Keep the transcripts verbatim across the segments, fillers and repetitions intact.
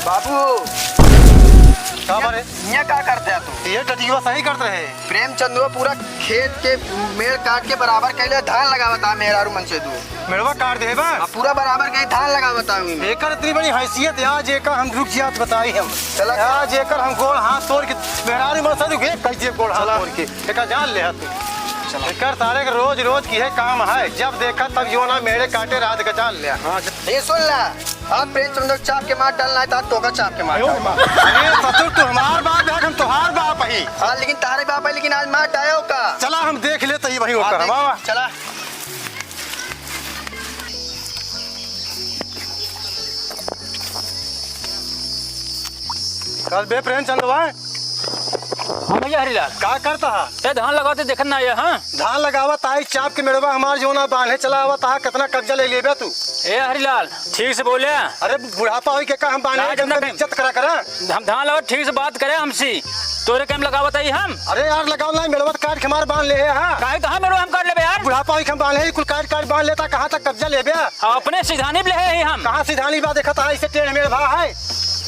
बाबू, का बारे? हियाँ का करत ह तू? ये टटियवा सही करत रहे। प्रेमचंदवा पूरा खेत के मेड़ काट के बराबर कइले, धान लगावत ह मेहरारू मनसेधू। मेड़वा काट देहे बा? अब पूरा बराबर कइ धान लगावत ह ओहिमे। एकर इतनी बड़ी हैसियत, आज एकर हम रुक जात बताई हम। चला। आज एकर हम गोड़ हाथ तोड़ के मेहरारू मनसेधू के कइ देब गोड़ हाथ चला। तोड़ के। एका जान लेहा तू। चला। एकर सारे के रोज रोज के इहे काम है, जब देखा तब यो ना मेड़े काटे रात का जान लेहा। हाँ, ए सुन ला, अब प्रेमचंद चाप के मार डालना है, तो तोका चाप के मार डाल। अरे ससुर, तू हमार बाप है, हम तोहार बाप ही। हाँ, लेकिन तारे बाप है, लेकिन आज मार डायो का। चला, हम देख लेते ही वही हाँ, होकर, देख, वाह, वाह। चला। कल बे प्रेमचंद हुआ है? हाँ भैया हरिलाल। का करता है? ते धान लगावत देखत ना आया, हाँ? धान लगावत आई, चाप के मेड़वा हमार जो ना बांधे चला आवत आ, कितना कब्जा ले लेबे तू? ए हरिलाल, ठीक से बोले। अरे बुढ़ापा होई के का हम बांधे ना, एकदम जब इज्जत करा करा। हम धान लगावत ठीक से बात करे हमसे, तोरे के हम लगावत आई हम। अरे यार लगाओ ना, मेड़वा तो काट के हमार बांध ले है, हाँ। काहे कहाँ मेड़वा हम काट लेबे यार? बुढ़ापा होई के हम बांधे, कुल काट काट बांध लेता, कहाँ तक कब्जा लेबे? अपने सिधानी पे ले है हम। कहाँ सिधानी बा देखत है, इसे टेढ़ मेढ़ भा है।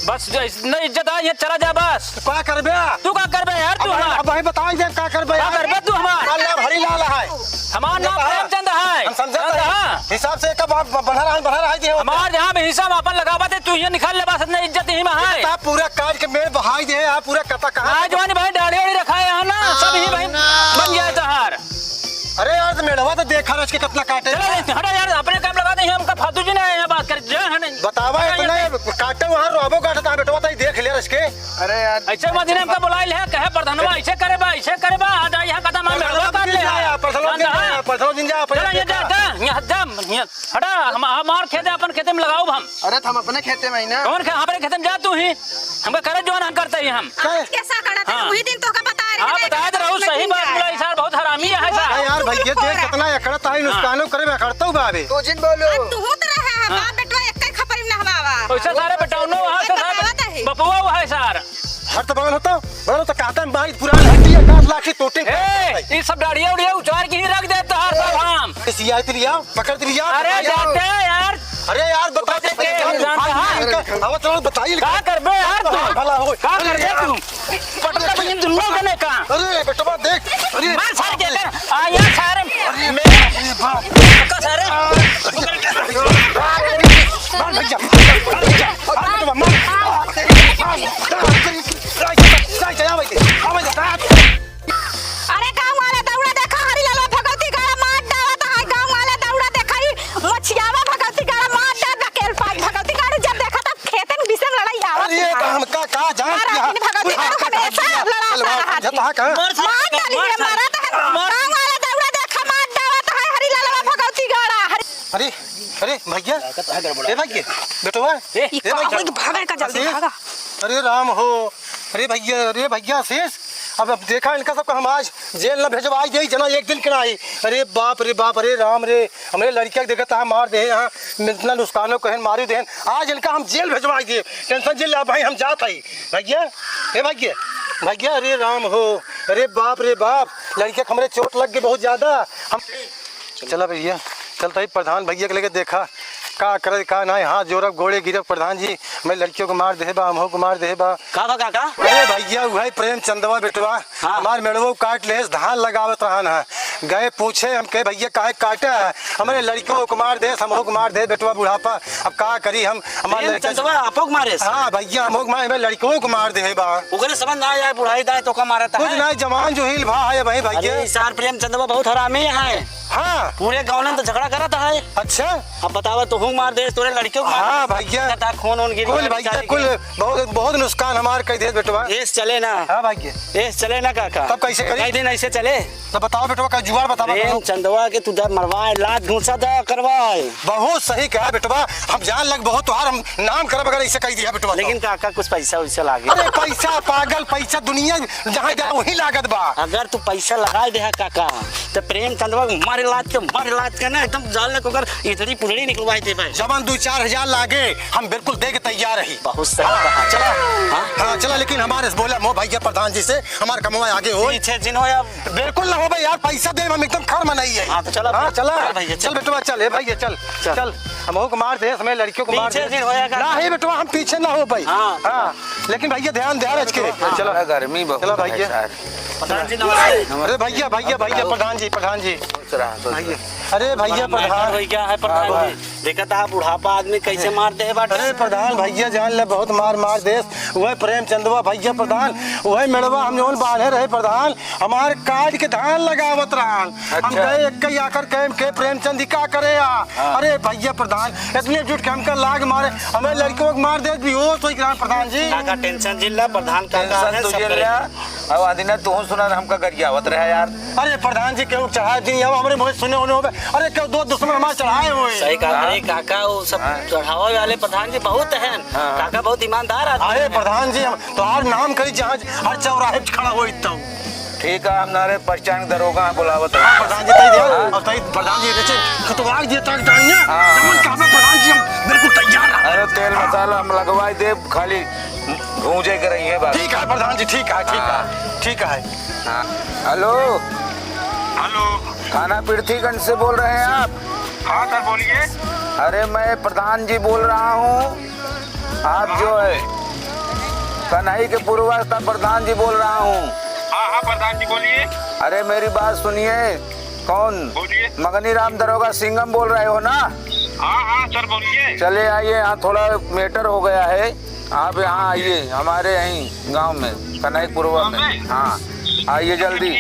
बस जो इतना इज्जत आ, ये चला जा बस। का करबे? तू का करबे यार, तू अब, हमार? अब भाई बताई दे का करबे का यार? करबे तू हमार? हमार नाम हरिलाल है। हमार नाम देखा? प्रेमचंद है। हम समझत समझत है। है। हिसाब से एक बार ब-, बढ़ा रहा है, बढ़ा रहा है जी। हमार जहाँ भी हिस्सा में अपन लगावत है, तू ये निकाल ले बस, इतना इज्जत ही में है। इतना पूरा काट के मेड़ बहाई दे, आप पूरा कता कहाँ आज जवानी भाई दाढ़ी वाढ़ी रखा है ना, सब ही भाई बन जाए तोहार। अरे यार, तो मेड़वा तो देखा रच के कितना काटे। चला, हटा यार, अपने काम लगा दे, हमका फालतू जी ना यहाँ बात करे, जा, हट। बतावा, हटा, इतना ये काटे वहाँ रोबो काटता है, बेटवा, तो देख ले रच के। अरे यार। ऐसे मत दिन हमका बुलाई ले, कहे प्रधानवा, ऐसे करे बा, ऐसे करे बा, आ जा, यहाँ कदम हम प्रधानवा मेड़वा काट दिन ले, जा, हाँ। प्रधानवा दिन जा, प्रधानवा दिन जा, चला, ये जा, जा, यहाँ, जा, यहाँ, हटा, हम, हमार खेते, अपन खेते में लगाओ हम। अरे, तो हम अपने खेते में ही ना। कौन खे-, हमारे खेते में जा तू ही, हमका करे जौन हम करते ही हम। आज कैसा करत है, हाँ। वही दिन तोहका बता रहे हाँ, थे बताए तो रहू, सही बात बोला, ई सार बहुत हरामी है सार। हाँ यार, भैया, देख कितना अकड़त है, हाँ। नुकसानो करे में अकड़तौ बाबे। तू जिन बोलो। आ, तू तो रहे है, हाँ। बाप बेटवा एक ही खपरी में नहवावा। वैसे सारे बेटौनो वहाँ से सारे बतावत है। बपुआ हुआ है सार। हर तो बगल होता, बगल होता, कहता है, भाई, पुरान हड्डी है, काट लाखी टूटिंग। ए, ई सब दाढ़िया उड़िया उचार के ही रख देता है सब हम। इसी आयत लिया। पकड़ दिया। अरे जाते हैं यार। अरे यार, बता दे, पकड़ के क्या जानता है? इनका, अब चलो बताइए। का करबे यार तू? भला हो। का करबे तू? पकड़ के इन दुनिया के ने का? अरे बेटवा देख। अरे मार सारे के कर। आ यार सारे। अरे मेरे बाप। का सारे? मार भैया। मार भैया। मार बेटवा, मार। मार। अरे गाँव वाला दौड़ा देखा, हरी लालवा भगवती गाड़ा मार डालत है। गाँव वाला दौड़ा देखा, ई मछियावा भगवती गाड़ा मार डाल, बकेल पाई भगवती गाड़ा जब देखा तब खेते में बीच में लड़ाई आवत अरे है। तो हमका का जान अरे किया? भगवती गाड़ा हमेशा लड़ाता रहत है। मार डाली है, मारत है। गाँव वाला दौड़ा देखा, मार डालत है, हरी लालवा भगवती गाड़ा। हरी अरे, अरे भैया, ए भैया, बेटवा, ए, ई ए का भैया। होई? भागे का जल्दी आशीष, भागा। अरे राम हो, अरे भैया, अरे भैया आशीष, अब, अब देखा इनका सबका हम आज जेल न भेजवाई देई, जना एक दिन के नाही। अरे बाप रे बाप, अरे राम रे, हमरे लड़किया के देखत हा मार देहे यहाँ, इतना नुकसानो कहेन, मारी देहेन, आज इनका हम जेल भेजवाई देब, tension जिन ल्या भाई, हम जात हई। भैया, ए भैया, भैया, अरे राम हो, अरे बाप रे बाप, लड़किया के हमरे चोट लग गई बहुत ज्यादा। हम चला भैया, चलता ही प्रधान भैया के लगे देखा, का करे, का नाही, हाथ जोड़ब, गोड़े गिरब, प्रधान जी, मैं लड़कियों को मार देहे बा, हमहू को मार देहे बा। का बा काका? अरे भैया, उहै प्रेमचंदवा बेटवा, हाँ। हमार मेड़वो काट लेस, धान लगावत रहन है। गए पूछे, हम कहे, "भैया, काहे काटे है?" "हमरे लड़कियों को मार देस, हमहू को मार देहे बेटवा बुढ़ापा।" अब का करी हम, हमार लड़का प्रेमचंदवा आपो को मारेस? हाँ भैया, हमहू को मार, हमरे लड़कियों को मार देहे बा। ओकरे समझ ना आए, बुढ़ाई दाए तो का मारत कुछ है? ना, जवान जो हिल भा है भाई, भैया। अरे, ई सार प्रेमचंदवा बहुत हरामी है। हाँ। पूरे गाँव में तो झगड़ा करत है। अच्छा। अब बतावा, तोहू मार देस, तोरे लड़कियों को मार हाँ देस। भैया। कहता खून वून गिर कुल गया भैया, बेचारे कुल के। बहुत, बहुत नुकसान हमार कई देस बेटवा। एस चले ना। हाँ भैया। एस चले ना काका। तब कैसे करी? कई दिन ऐसे चले। तो बताओ बेटवा, का जुगाड़ बतावा प्रेम करो। चंदवा के तू दर मरवाए, लात घूंसा दा करवाए। बहुत सही कहा बेटवा, हम जान लग बहुत तोहार हम नाम करब अगर ऐसे कही दिया बेटवा तो। लेकिन काका कुछ पैसा वैसा लागे। अरे पैसा पागल, पैसा दुनिया जहाँ जा वहीं लागत बा। अगर तू पैसा लगाए दे काका, तो प्रेम चंदवा को मारे लात के, मारे लात के ना एकदम जाल में ओकर इतनी पुलड़ी निकलवाए दे भाई। जवन दो चार हजार लागे, हम बिल्कुल दे के तैयार रही। बहुत सही हाँ, कहा। चला। हाँ? हाँ, चला, लेकिन हमारे से बोला मो भैया प्रधान जी से, हमार कमवा आगे होई। पीछे जिन होया। बिल्कुल ना होबे यार, पैसा दे हम एकदम खर मनई है। हाँ, तो चला हाँ, फिर। चला। चल भैया, चल। चल बेटवा, चल, ए भैया, चल। चल। चल। हमहू को मार दे, समय लड़कियों को मार पीछे दे। फिर होया का? नहीं बेटवा, हम पीछे ना हो भाई। हाँ। हाँ। लेकिन भैया ध्यान दे आज के। हाँ। चला। बड़ा गर्मी बहुत चला है भैया। सर। प्रधान जी नमस्ते। अरे भैया, भैया, भैया, प्रधान जी, प्रधान जी। खुश रहा, खुश भैया। रहा। अरे भैया बड़ा मैटर प्रधान। हो गया है प्रधान हाँ, जी। देखत हा बुढ़ापा आदमी कैसे मार दे बाटे। अरे प्रधान भैया जान ले बहुत मार मार देस। वह प्रेमचंदवा भैया प्रधान, वह मेड़वा हम जौन बांधे रहे प्रधान, हमार काट के धान लगावत रहन। हम अच्छा। गए एक कई आकर कहे के प्रेमचंद जी का करे आ? हाँ। अरे भैया प्रधान, इतने जुट के हमका लाग मारे, हमें लड़कियों को मार दे बेहोश हो गया प्रधान जी। काका टेंशन जिन ला, प्रधान काका टेंशन है, तू सब जिन करेंगे। ला। अब आदि ना तू सुना हमका गरियावत रहे यार। अरे प्रधान जी केहू चढ़ा दी, अब हमरे मुँह सुने होने होबे। अरे केहू दो दुश्मन हमारे चढ़ाए हुए। सही कहा। हाँ। अरे काका वो सब हाँ। चढ़ावे वाले प्रधान जी बहुत हैं। हाँ। काका बहुत ईमानदार आदमी अरे हैं। प्रधान जी हम तोहार नाम करी जहाँ हर चौराहे पे खड़ा होई तब। ठीक है, हम नारे पहचान दरोगा बुलावत हैं। हाँ, प्रधान जी तई दिया। हाँ। और तई प्रधान जी जैसे खतवार दिए तक जानिए। हाँ। जमन का हमें प्रधान जी हम बिल्कुल तैयार हैं। अरे तेल मसाला हम लगवाई दे, खाली भूंजे के रहिए बस। ठीक है प्रधान जी, ठीक है, ठीक है, हाँ। ठीक है। हाँ। हेलो। हेलो। थाना पृथ्वीगंज से बोल रहे हैं आप? हाँ सर, बोलिए। अरे, मैं प्रधान जी बोल रहा हूँ। आप जो है, कन्हई के पूर्वस्थ प्रधान जी बोल रहा हूँ। हाँ, हाँ, प्रधान जी, बोलिए। अरे, मेरी बात सुनिए। कौन? बोलिए। मगनी राम दरोगा सिंघम बोल रहे हो ना? हाँ, हाँ, सर, बोलिए। चले आइए, यहाँ थोड़ा मैटर हो गया है। आप यहाँ आइए, हमारे यहीं गांव में, कन्हई पूर्वा में। गांव में? हाँ, आइए जल्दी,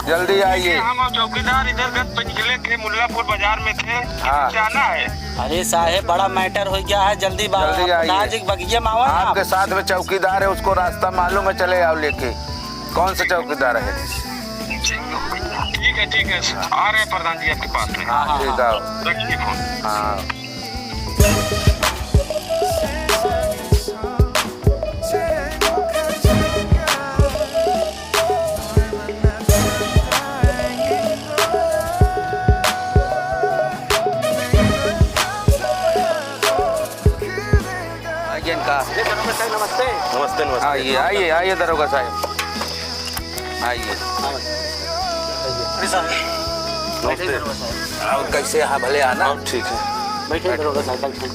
जल्दी आइए। हम और चौकीदार इधर गत पे निकले थे, मुल्लापुर बाजार में थे। हाँ। जाना है। अरे साहेब, बड़ा मैटर हो गया है, जल्दी बा-, जल्दी आइए। प्रधान जी के बगिया में आवा ना आप। आपके साथ में चौकीदार है, उसको रास्ता मालूम है, चले आओ लेके। कौन सा चौकीदार है? ठीक है, ठीक है, आ रहे हैं प्रधान जी आपके पास में। हाँ, हाँ, ठीक है। रखिए फोन। हाँ। आइए इनका। नमस्ते, नमस्ते। नमस्ते, नमस्ते। आइए, आइए, आइए दरोगा साहब। आइए। अरे साहब। नमस्ते। और कैसे हैं, भले आना? और ठीक है। बैठे दरोगा साहब, बैठे।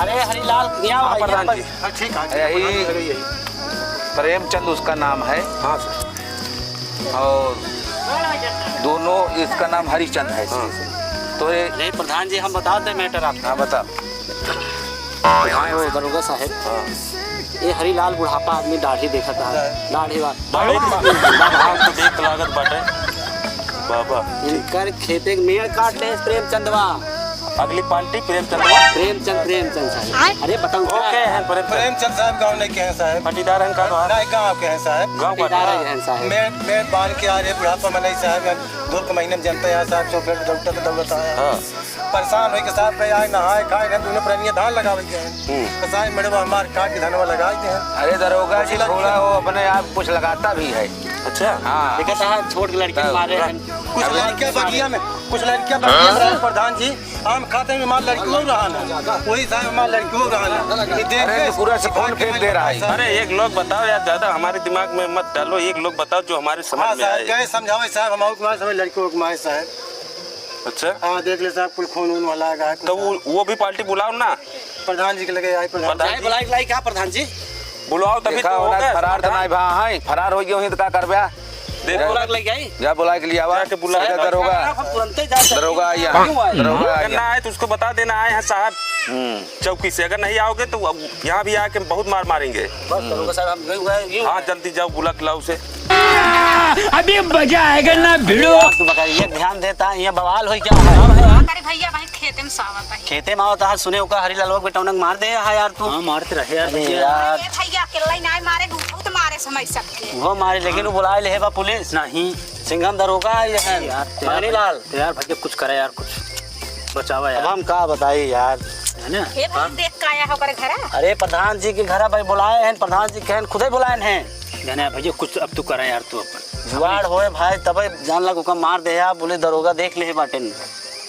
अरे हरिलाल, यहाँ हाँ, आओ, प्रधान यहाँ जी। पर। हाँ, ठीक है, ठीक है, यही प्रधान जी, लगे यही। प्रेमचंद उसका नाम है। हाँ सर। और दोनों, इसका नाम हरिचंद है। हाँ। तो ये अरे प्रधान जी, हम बता दें मैटर आपको। हाँ, बता। हाँ, वो दरोगा साहब। हाँ। ये हरीलाल बुढ़ापा आदमी दाढ़ी देखत है। दाढ़ी वाला। दाढ़ी तो देख लागत बाटे। बाबा। इनकर खेते के मेड़ काट ले प्रेमचंदवा। अगली पार्टी प्रेमचंदवा। प्रेमचंद, प्रेमचंद साहब। अरे बताओ क्या ओके है? है प्रेमचंद। प्रेमचंद साहब गाँव नहीं के हैं साहब। पटीदार हैं का तोहार? नहीं, गाँव के हैं साहब। गाँव का पटीदार हैं साहब। मेड़, मेड़ बांध के आ रहे बुढ़ापा मनई साहब, धूप के महीने में जनता है साहब, चौफेर दौड़ता तो दौड़ता है। हाँ। परेशान होई के साहब पे आए, नहाए खाए, हम दोनों पुरनिया धान लगावे के हैं। हम्म। तो साहब मेरे हमार काट के धनवा लगाई दे हैं। अरे दरोगा जी, थोड़ा वो अपने आप कुछ लगाता भी है। अच्छा। हाँ। देखा था, छोट के लड़के तब मारे हैं। कुछ अबे लड़कियां बगिया में, कुछ लड़कियां बगिया में रहे प्रधान जी, आम खाते में हमार लड़कियों रहन है। वही साहब हमार लड़कियों रहन है। ये देख अरे, के तो पूरा से खून फेंक दे रहा है। अरे, एक लोग बताओ यार, ज्यादा हमारे दिमाग में मत डालो, एक लोग बताओ जो हमारे समझ हाँ में साहब, आए। गए समझावे साहब, हम आउक मारे समय लड़कियों को मारे साहब। अच्छा। हाँ, देख ले साहब, कुल खून वून वाला आ गया है, कुछ तो वो, साहब। वो भी पार्टी बुलाओ ना। प्रधान जी के लगे आए, प्रधान जी। प्रधान जी। बुलाए, बुलाए क्या प्रधान जी? बुलाओ तभी देखा तो होना, होगा। फरार तो नहीं भा, हाँ, फरार हो गए वहीं तो का करबे? देखो। बुला के लेके आई। जा बुला के लिए आवा। जाके बुला के दरोगा। हम तुरंते जा सकते हैं। दरोगा आइए। क्यों आए? दरोगा अगर आइए। ना आए तो उसको बता देना आए हैं साहब। हम्म। चौकी से अगर नहीं आओगे तो अब यहाँ भी आके बहुत मार मारेंगे। बस दरोगा साहब, हम गए हुए हैं, यूं। हाँ, जल्दी जाओ, बुला के लाओ उसे। अभी मजा आएगा ना भिड़ो। आप तो बताइए, ध्यान देता है, ये बवाल हो क्या है? अरे भैया, भाई खेते में सावत है। खेते में आवत है, सुने ओका हरी लालवा के बेटौनक मार दे है यार तू। हाँ, मारते रहे यार अरे भैया। यार। अरे भैया, अकेला ही ना मारे, दूसरों तो मारे समय सबके। वो मारे, लेकिन वो बुलाए ले बा पुलिस। नहीं। सिंघम दरोगा है ये है। यार, तेरा मगनी भाई, लाल। तो यार भैया कुछ करे यार, कुछ बचावा यार। अब हम का बताई यार। है ना? हे भाई, हाँ? देख के आया है ओकर घरा। अरे प्रधान जी के घरा भाई बुलाए हैं, प्रधान जी कहन खुदे बुलाए हैं। जाने भैया कुछ अब तू करा यार तू अपन। जुगाड़ होए भाई, तबे जान लग ओका मार दे यार, बोले दरोगा देख ले बाटेन।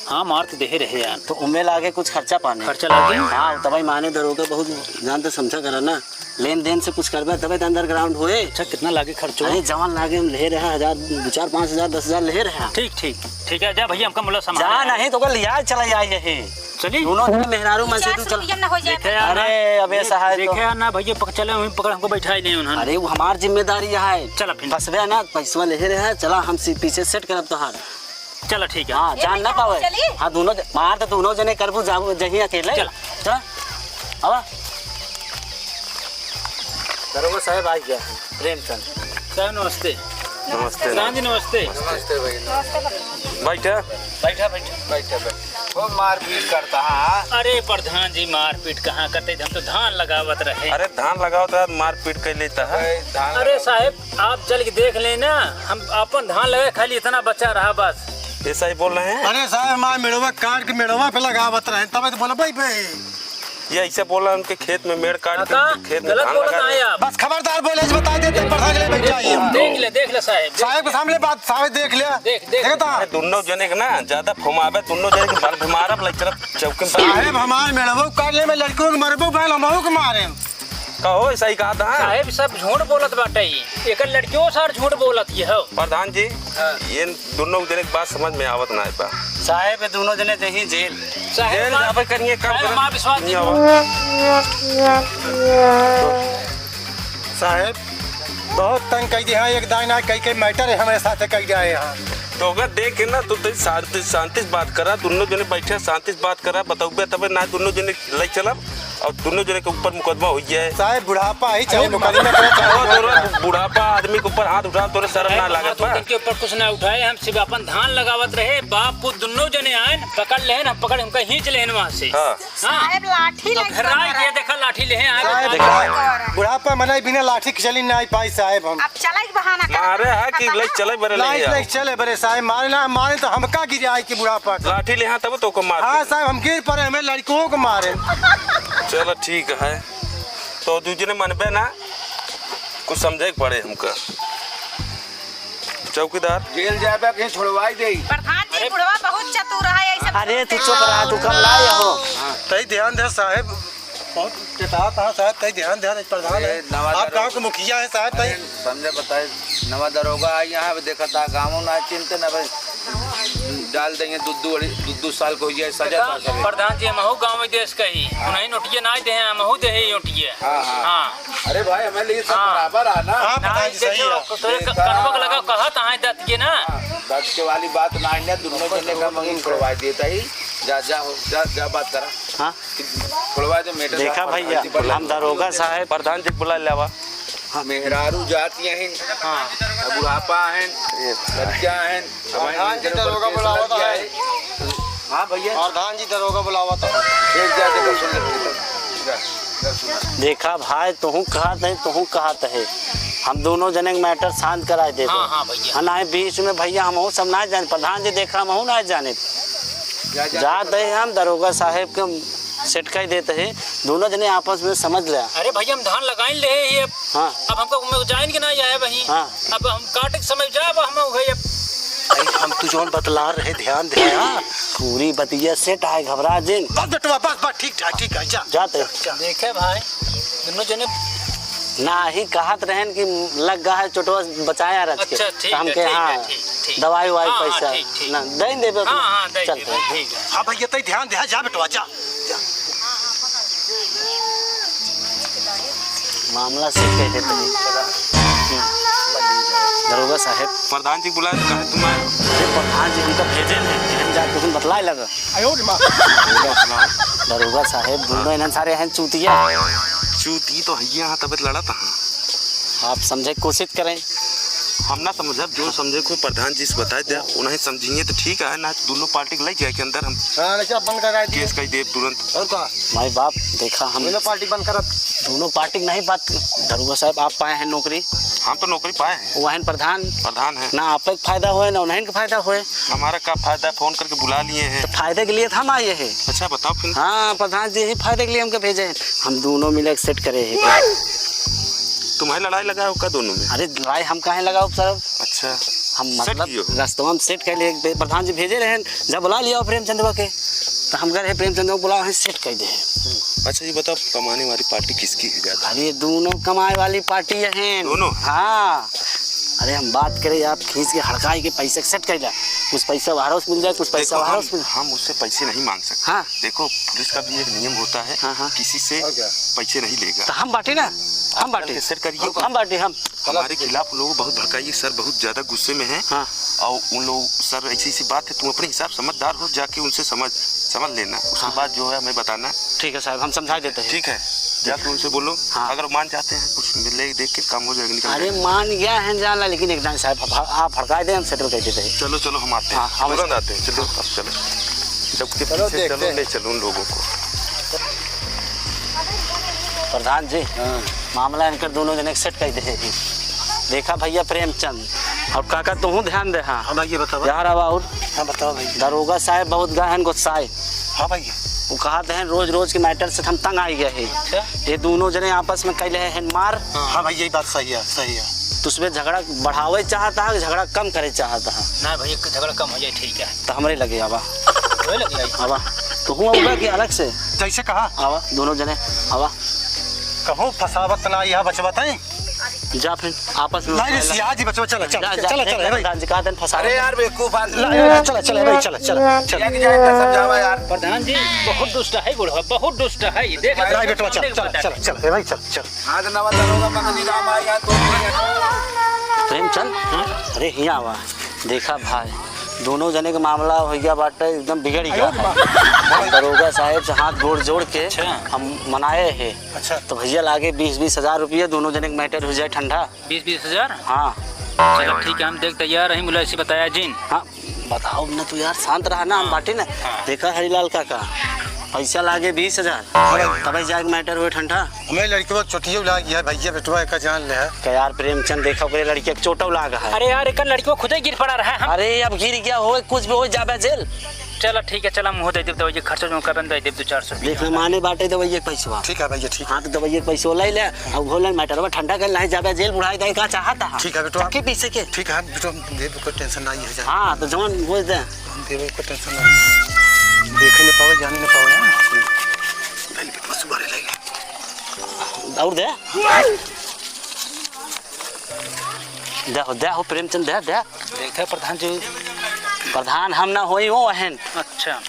हाँ, मार तो देहे रहे यार। तो उमे लागे कुछ खर्चा पानी। खर्चा लागे? हाँ, तबे माने दरोगा बहुत जानते समझा करा ना। लेन देन से कुछ करबे तबे तो underground होए। अच्छा, कितना लागे खर्चो? अरे, जवान लागे, हम ले रहे हैं हजार, दो चार, पाँच हजार, दस हजार ले रहे हैं। ठीक, ठीक, ठीक है, जा भैया, हमका मुला सामान जा है। नहीं तो ओकर लिया चला जाए यही। चली? दोनों जने मेहरारू में से चार तू सौ चल। रुपया में हो जाए। देखे यार ना, अरे, अबे ये सहाय तो। देखे यार ना भैया, पक-, चले वहीं पकड़, हमको बैठा ही नहीं उन्होंने। अरे, वो हमार जिम्मेदारी है। चला फिर। फंसबे ना, पैसवा ले रहे हैं, चला, हम सी-, पीछे set करब तोहार। चला, ठीक है। हाँ, ए जान ना भैया, पावे। चली? हाँ, दोनों ज-, मार तो दोनों जने करबू, जाबू, जही अकेले। चला। चला, आवा। दरोगा साहब आ गया, प्रेमचंद। साहब, नमस्ते। नमस्ते। प्रधान जी, नमस्ते। नमस्ते भैया। बैठा। बैठा, बैठा। बैठा, बैठा। खूब मारपीट करता, हाँ? अरे, प्रधान जी, मारपीट कहाँ करते? हम तो धान लगावत रहे। अरे, धान लगावत रहे, मारपीट कर लेता है। अरे, धान अरे लगावत साहब, आप चल के देख लें ना, हम अपन धान लगे खाली इतना बचा रहा बस। ऐसा ही बोल रहे हैं? अरे साहब, हमार मेड़वा काट के मेड़वा पे लगावत रहे, तब तो बोला, "भाई, भाई।" ये ऐसे बोला, उनके खेत में मेड़ काट के काका, खेत में गलत धान बोलत लगा हैं दे। आप। बस खबरदार बोले, आज बता देते, प्रधान के लिए बैठ जाइए। देख ले, देख ले साहब, देख साहब के ले। सामने बात, साहब देख ले। देख, देख। देखता है। अरे, दोनों जने के ना ज्यादा फुमावे, दोनों जने के बल भी मारब, लग चलत चौकी में। साहब, हमार मेड़वा काट ले, मैं लड़कियों के मरबो, बैल हमहू के मारे। कहो, सही कहा था। साहेब, सब झूठ बोलत बाटे ई। एकर लड़कियों सार झूठ बोलत ये हो। प्रधान जी, हाँ। ये दोनों जने के बात समझ में आवत ना है बा। साहेब, ये दोनों जने जहीं जेल। साहेब, जेल हमार, जाबे करिए, काम साहेब, करे। हमार विश्वास नहीं नहीं आवा। साहेब, बहुत तंग कई दिया, एक दाई ना कई के matter है, हमरे साथ कई जाए यहाँ। तो अगर देख के ना, तू तो शांति, शांति से बात करा, दोनों जने बैठे शांति से बात करा, बतौबे तबे ना, दोनों जने ले चलब। और दोनों जने के ऊपर मुकदमा हो जाए। साहेब, बुढ़ापा ही चाहे और मुकदमा करे, चाहे और तोरा बुढ़ापा आदमी के ऊपर हाथ उठा, तोरे शर्म ना लागत बा? उनके ऊपर कुछ ना उठाए, हम सिर्फ अपन धान लगावत रहे, बाप पूत दोनों जने आए, पकड़ लेहन, हम पकड़, हमका खींच लेहन वहाँ से। हाँ। हाँ। साहेब, लाठी तो लेके फिर आए, ये देखा, लाठी लेहे आए। साहेब, देखा, बुढ़ापा मनाई बिना लाठी के चली ना पाई साहेब हम। अब चले के बहाना कर। मारे है कि ले चले बरे ले लाइट आओ। ले चले बरे साहेब, मारे ना, मारे तो हमका गिरे आई कि बुढ़ापा का। लाठी ले हाँ तब तो को मार हाँ के। साहेब, हम गिर पड़े, हमें लड़कों को मारे। चलो ठीक है, तो दूजने मनबे ना, कुछ समझे के पड़े हमका। चौकीदार। जेल जाबे के छोड़वाई देई। प्रधान जी, अरे बुढ़वा बहुत चतुर है, ऐसे अरे, तू चुप रहा, तू कल ना आया हो। हाँ। तई ध्यान दे साहेब, बहुत चेतात हाँ साहेब, तई ध्यान दे, प्रधान है। अरे, नवा आप दरोगा। गाँव के मुखिया है साहेब, तई। अरे, समझे बताए, नवा दरोगा आई यहाँ, अब देखा था, गाँव ना चिंते ना भाई, डाल देंगे, दो, दो, दो, दो साल को ये सजा देखा, था सभी। प्रधान जी, हमहू गाँव में देश का ही, हाँ। उन्हें नोटिया ना दे हैं, हमहू दे हैं नोटिया। हाँ, हाँ। हाँ। अरे भाई, हमें लिए सब हाँ। बराबर है ना। हाँ, ना, प्रधान जी, इसे सही जो है। तोरे क-, नेता कनवा के लगा कहत हैं दत के ना। हाँ, दत के वाली बात ना है ना, दोनों जने का मगन करवा देता ही। जा, जा, हो, जा, जा बात करा। हाँ। करवा दे matter देखा साहब, भैया, प्रधान जी बुला हम दरोगा साहेब। प्रधान जी बुला लेवा। हाँ। मेहरारू जात यहीं। हाँ। अब बुढ़ापा हैं, लड़कियाँ हैं। प्रधान जी दरोगा बुलावत है। हाँ भैया। प्रधान जी दरोगा बुलावत है। एक जा देखो, सुन ले, जा, जा सुन। देखा भाई, तुहूँ कहत है, तुहूँ कहत है, हम दोनों जने के matter शांत कराए दे हाँ, दो। हाँ भैया। हाँ, नहीं, बीच में भैया, हमहू सब ना जाने, प्रधान जी देखा, हमहू ना जाने। जा, जा, जात है, हम दरोगा साहेब के set कर देते हैं, दोनों जने आपस में समझ ले। अरे भैया, हम धान लगाइन ले ही अब। हाँ। अब हमका उनमें जाइन के ना आए वहीं। हाँ। अब हम काटे के समय जाब हम उहे अब। भाई, हम तू जौन बतला रहे, ध्यान दे, हाँ। पूरी बतिया set आए, घबरा जिन। बस बेटवा, बस, बस, ठीक ठाक, ठीक है, जा। जाते। जा। देखे भाई, दोनों जने ना ही कहत रहन कि लग गा है चोटवा बचाया रख के। अच्छा, ठीक तो हम है, कहे, ठीक है, हाँ, ठीक, ठीक। दवाई उवाई हाँ, हाँ, पैसा ठीक, ठीक। ना, दे देबे हाँ, अपना। हाँ, दे चलते देबे, हैं। ठीक है। हाँ भैया, तई ध्यान दे, हाँ, जा बेटवा, जा। मामला set कर देते हैं। हम्म। दरोगा साहेब। प्रधान जी बुलाए तो कहे तुम आए? अरे प्रधान जी हमका भेजे हैं, हम जाके तुम बतलाए लगा। आयो रे माँ। दरोगा साहेब, दोनों इन्हन सारे हैं चूतिया। चूती तो है यहाँ, तबीयत लड़ा था। आप समझे कोशिश करें। हम ना समझब, जो समझे को प्रधान जी से बताए दे, उन्हें समझिए तो ठीक है, ना दोनों पार्टी के ले जाए के अंदर हम हाँ, लेकिन आप बंद करा दिए। Case कर दे तुरंत। और का? भाई बाप, देखा हम दोनों पार्टी बंद करब। दोनों पार्टी के नहीं बात, दरोगा साहब, आप पाए हैं नौकरी। हम तो नौकरी पाए हैं। वो हैं प्रधान। प्रधान है। ना आप के फायदा होए, ना उन्हें के फायदा होए। हमारा का फायदा, फोन करके बुला लिए हैं। तो फायदे के लिए तो हम आए हैं। अच्छा, बताओ फिर। हाँ, प्रधान जी ही फायदे के लिए हमको भेजे हैं। हम दोनों मिले के set करे हैं। तुम्हें लड़ाई लगाओ का दोनों में? अरे, लड़ाई हम काहे लगाओ सर? अच्छा। हम set मतलब किए हो? रस्तवा में set कर लिए, प्रधान जी भेजे रहे, जब बुला लिया प्रेमचंदवा के। तो हम कह रहे प्रेमचंद को बुलाओ, हम सेट कर दे। अच्छा, ये बताओ, कमाने वाली पार्टी किसकी है ज्यादा? अरे, दोनों कमाए वाली पार्टी है। दोनों? हाँ। अरे, हम बात करें, आप खींच के हड़काई के पैसे सेट कर दे। कुछ पैसा वाहरों से मिल जाए, कुछ पैसा देखो, वाहरों हम, से मिल जाए। हम उससे पैसे नहीं मांग सकते। हाँ। देखो, पुलिस का भी एक नियम होता है, हाँ, हाँ। किसी से और क्या? पैसे नहीं लेगा। तो हम बांटे ना, हम बांटे। सेट करिए। हम बांटे, हम। हमारे खिलाफ लोग बहुत भड़काइए, सर बहुत ज्यादा गुस्से में हैं। हाँ। और उन लोग, सर, ऐसी ऐसी बात है, तुम अपने हिसाब समझदार हो, जाके उनसे समझ, समझ लेना, उसके हाँ। बाद जो है हमें बताना। ठीक है साहब, हम समझा देते हैं। ठीक है, जाके उनसे बोलो। हाँ। अगर मान जाते हैं, कुछ ले देख के काम हो जाएगा, निकल अरे जाएगा। मान गया है जाना, लेकिन एक दान साहब, आप, आप भड़का दे, हम सेटल कर देते हैं। चलो, चलो, हम आते हैं। हाँ, हम तुरंत आते हैं। चलो, अब चलो, सबके चलो, पीछे देखते चलो, हैं। ले चलो उन लोगों को। प्रधान जी, हाँ। मामला इनकर दोनों जने के सेट कर दे। देखा भैया प्रेमचंद, और काका तुहूँ ध्यान दे। हाँ। हाँ भैया, बताओ। यार, अब और हाँ, बताओ भैया। दरोगा साहब बहुत गहन गुस्साए। हाँ भैया। वो कहत हैं, "रोज रोज के मैटर से हम तंग आई गए हैं।" अच्छा। ये दोनों जने आपस में कैले हैं मार। हाँ भैया, ये बात सही है, सही है। तो उसमें झगड़ा बढ़ावे चाहता है, झगड़ा कम करे चाहता है? ना भैया, झगड़ा कम हो जाए, ठीक है। तो हमरे लगे आवा। हमरे लगे आई? आवा। तो हूँ आऊँगा कि अलग से? जैसे कहा। आवा, दोनों जने, आवा। कहूँ फसावत ना, यह बचवत है। जा फिर, आपस में नहीं, नहीं, फैला। सियाज ही बचवा, चला, चला, जा, चला, जा, चला, ए भाई। प्रधान जी, कहा तन फंसा अरे रहे। यार, बेवकूफ आदमी। ला, ए, चला, चला, ए भाई, चला, चला, चला। क्या किया जाए, समझावा यार। प्रधान जी, बहुत दुष्ट है बुढ़वा, बहुत दुष्ट है। ये देख, नहीं, बेटवा, चल, देख, चल, बेटा। चल, चल, ए भाई, चल, चल। आज नवा दरोगा पकड़ी राम आएगा तो प्रेमचंद, हाँ? अरे, हियाँ आवा। देखा भाई, दोनों जने के मामला हो गया बाटे, एकदम बिगड़ गया है। दरोगा साहब से हाथ गोड़ जोड़ के अच्छा। हम मनाए हैं। अच्छा। तो भैया लागे बीस बीस हजार रुपया, दोनों जने के मैटर हो जाए ठंडा। बीस बीस हजार? हाँ। चलो ठीक है, हम देख तैयार हैं, मुला ऐसे बताया जिन। हाँ, बताओ न तू यार, शांत रहा ना, हम हाँ। बाटे ना। हाँ। देखा हरिलाल काका, पैसा लागे बीस हजार, हाँ। तब जाके मैटर हुए ठंडा। हमें लड़के को चोटियो लाग गया भैया, बेटवा का जान ले है। का यार प्रेमचंद, देखा ओकरे लड़के के चोटो लाग है। अरे यार, एक लड़को खुदे गिर पड़ा रहा है, हम अरे अब गिर गया हो, कुछ भी हो जाबे जेल। चलो ठीक है, चला मुँह दे देब, दवाई के खर्चा जो करबे दे देब, दो चार सौ रुपया। देख ना, माने बाटे दवाई के पैसवा। ठीक है भैया, ठीक है। हाँ, तो दवाई के पैसवा ले ले, अब घोलन मैटरवा ठंडा कर लाए, जाबे जेल बुढ़ाई दे का चाहता है। ठीक है बेटवा। चक्की पीसे के। ठीक है बेटवा, हम देबे, कोई टेंशन नहीं है। हाँ, तो जवन वो दे। हम देबे, कोई टेंशन नहीं। देखे न पावे, जाने न पावे, हाँ। पहले बेटवा सुबह ले लेंगे। और दे। दे हो, दे हो प्रेमचंद, दे, दे। देखे प्रधान जी। प्रधान हम ना होई हो अहन। अच्छा।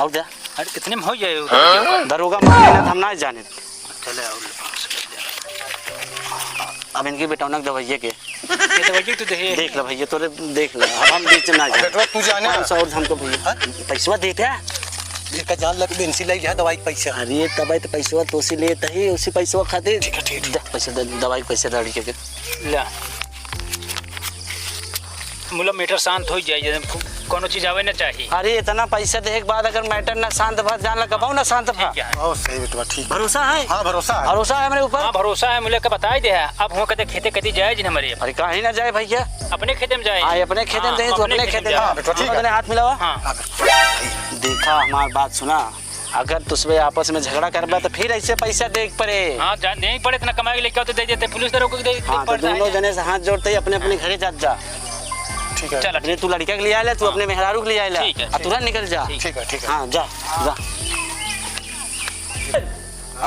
और दे। अरे कितने में हो जाए उधर? दरोगा माने ना, हम ना जाने। चले और ले पाँच सौ ले ले। अब इनकी बेटौनक दवाइये के। ये दवाइये तो दे। देख ले भैया, तोरे देख ले, अब हम बीच में ना जाए। बेटवा तू जाने ना। पाँच सौ और हमको भैया। हाँ? पैसवा देते हैं। इनका जान लग बेंसी ले गया दवाई के पैसा। अरे तब तो पैसवा तो उसी लेते ही, उसी पैसवा खातिर। ठीक है, ठीक है। दे पैसा, दे, दवाई के पैसा दे लड़के के। ला। मुला मैटर शांत हो जाए, कोनो चीज आवे ना चाहिए। अरे इतना पैसा देहे के बाद अगर मैटर ना शांत भा, जान लगा कबहू ना शांत भा। ठीक है। बहुत सही बेटवा, ठीक। भरोसा है? हाँ, भरोसा है। भरोसा है हमरे ऊपर? हाँ, भरोसा है, मुला के बताई दे है। अब हुआ कदे खेते कदी जाए जिन हमरे। अरे काहे ना जाए भैया? अपने खेते में जाए। हाँ, अपने खेते में हाँ, जाए, तू अपने अपने खेते खेते में में जाए। हाँ, बेटवा, ठीक। दोनों जने हाथ मिलावा। हाँ। हाँ, बेटवा। देखा हमार बात सुना, अगर तुसबे आपस में झगड़ा करबा तो फिर ऐसे पैसा दे के पड़े। हाँ, जान दे पड़े, इतना कमाए के लेके आओ तो दे देते, पुलिस दरोगा को दे, दे हाँ, तो पड़ता है दोनों ना। जने से हाथ जोड़ते ही अपने अपने घरे जात जा। ठीक है। चलो, अपने तू लड़का के लिए आए ले, तू हाँ। अपने मेहरारू के लिए आए ले, ठीक है, आ तुरंत निकल जा। ठीक। ठीक है, ठीक है। हाँ, जा, जा।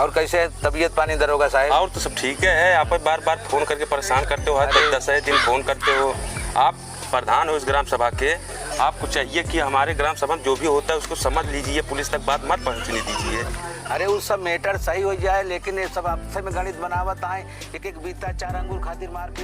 और कैसे है तबीयत पानी दरोगा साहब? और तो सब ठीक है, आप बार बार फोन करके परेशान करते हो, हर अरे। दस दिन फोन करते हो। आप प्रधान हो इस ग्राम सभा के, आपको चाहिए कि हमारे ग्राम सभा में जो भी होता है उसको समझ लीजिए, पुलिस तक बात मत पहुंचने दीजिए। अरे, उ सब मैटर सही हो जाए, लेकिन ये सब आपसे में गणित बनावत आए, एक एक बीता चार अंगुर खातिर मारपीट।